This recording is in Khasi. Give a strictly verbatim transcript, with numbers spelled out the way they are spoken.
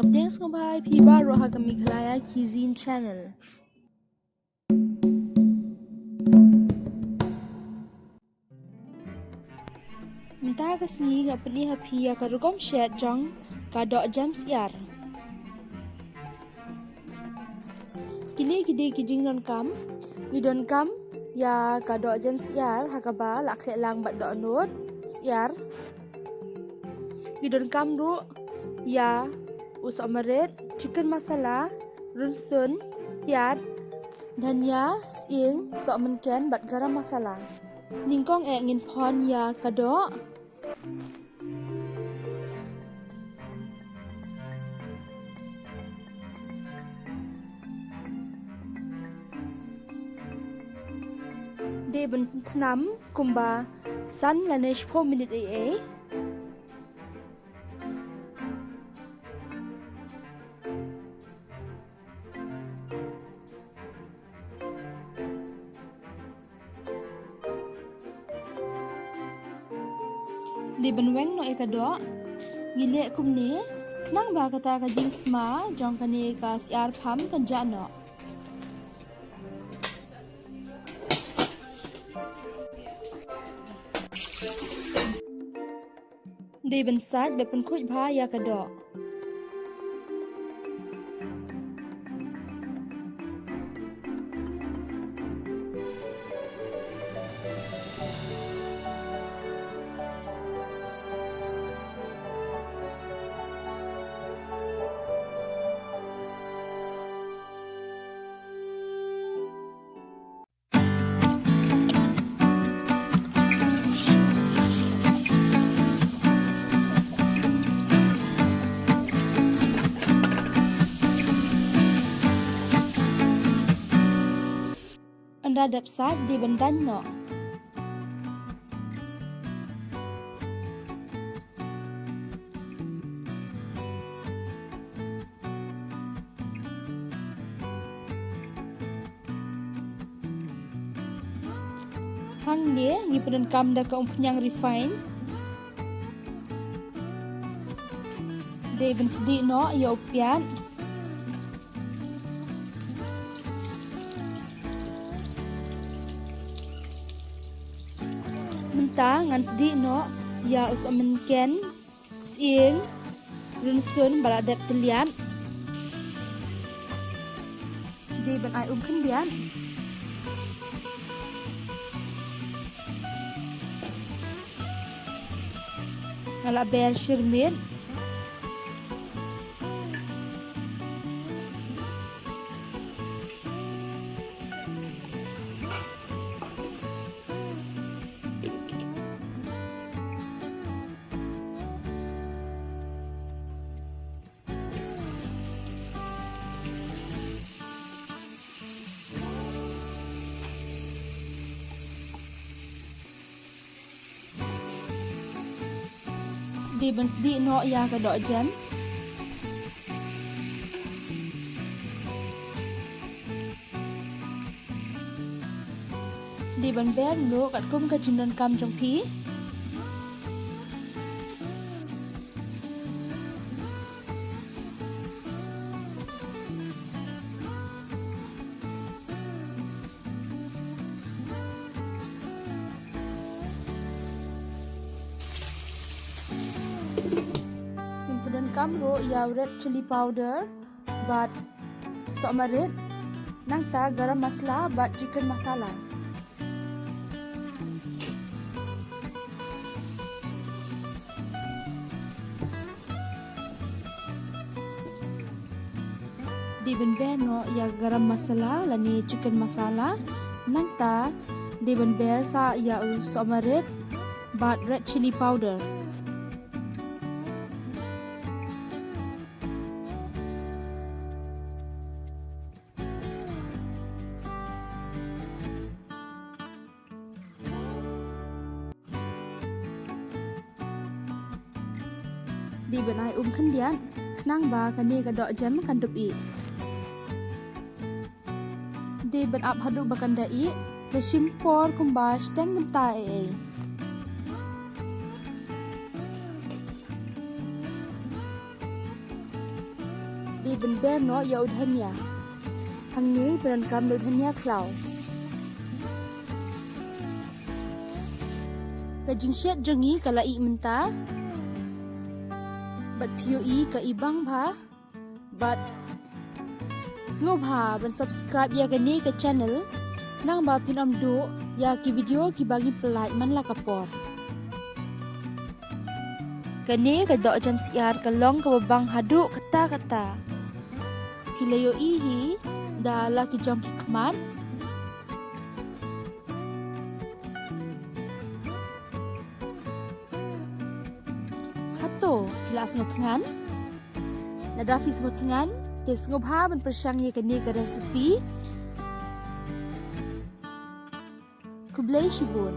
Thanks ngam bhai phi baroh ha ka Meghalaya Cuisine Channel. Mynta ka sngi nga pyni ha phi ïa ka rukom shet jong ka doh jem syiar. Kine ki dei ki jingdonkam. Ngi donkam ïa ka doh jem syiar ha kaba la khleh lang bad dohnud syiar. Ngi donkam ruh ïa u sohmarit, chicken masala, rynsun, piat, dhania, sying, sohmynken bad garam masala. Nyngkong eh ngin phon ïa ka doh. Dei ban thnam kumba san lane shiphew minit ei ei. Dei ban weng noh ïa ka doh. Ngi leh kumne khnang ba kata ka jingsma jong kane ka syiar pham kan jah noh. Dei ban sait bad pynkhuid bha ïa ka doh. Ynda dep sait dei ban daiñ noh. Hangne ngi pyndonkam da ka umphniang refine. Dei ban sdieh noh ïa u piat. Mynta ngan sdieh noh ïa u sohmynken, sying, rynsun ba la dep tylliat. Dei ban ai um khyndiat. Nga la ber shyrmit. Dei ban sdieh noh ïa ka doh jem. Dei ban ber noh katkum ka jingdonkam jong phi. Ngin pyndonkam ruh ïa u red chilli powder bad sohmarit, nangta garam masala bad chicken masala. Dei ban ber noh ïa garam masala lane chicken masala, nangta dei ban ber sa ïa u sohmarit bad red chilli powder. Dei ban ai um khyndiat khnang ba kane ka doh jem kan dup ih. Dei ban ap haduh ba kan da ih, da shim por kumba shiteng kynta ei ei. Dei ban ber noh ïa u dhania. Hangne phi donkam da u dhania khlaw. Ka jingshet jong ngi ka la ih mynta. Bad phi ïohi ka i bang bha. Bad sngewbha ban subscribe ïa kane ka channel. Nang ba phin ym duh ïa ki video kiba ngi pynlait man la ka por. Kane ka doh jan syiar ka long kaba bang haduh katta katta. Phi la ïohi hi da la ki jong ki khmat. Hato phi la sngewthngan? Lada phi sngewthngan te sngewbha ban pyrshang ïa kane ka recipe. Khublei shibun.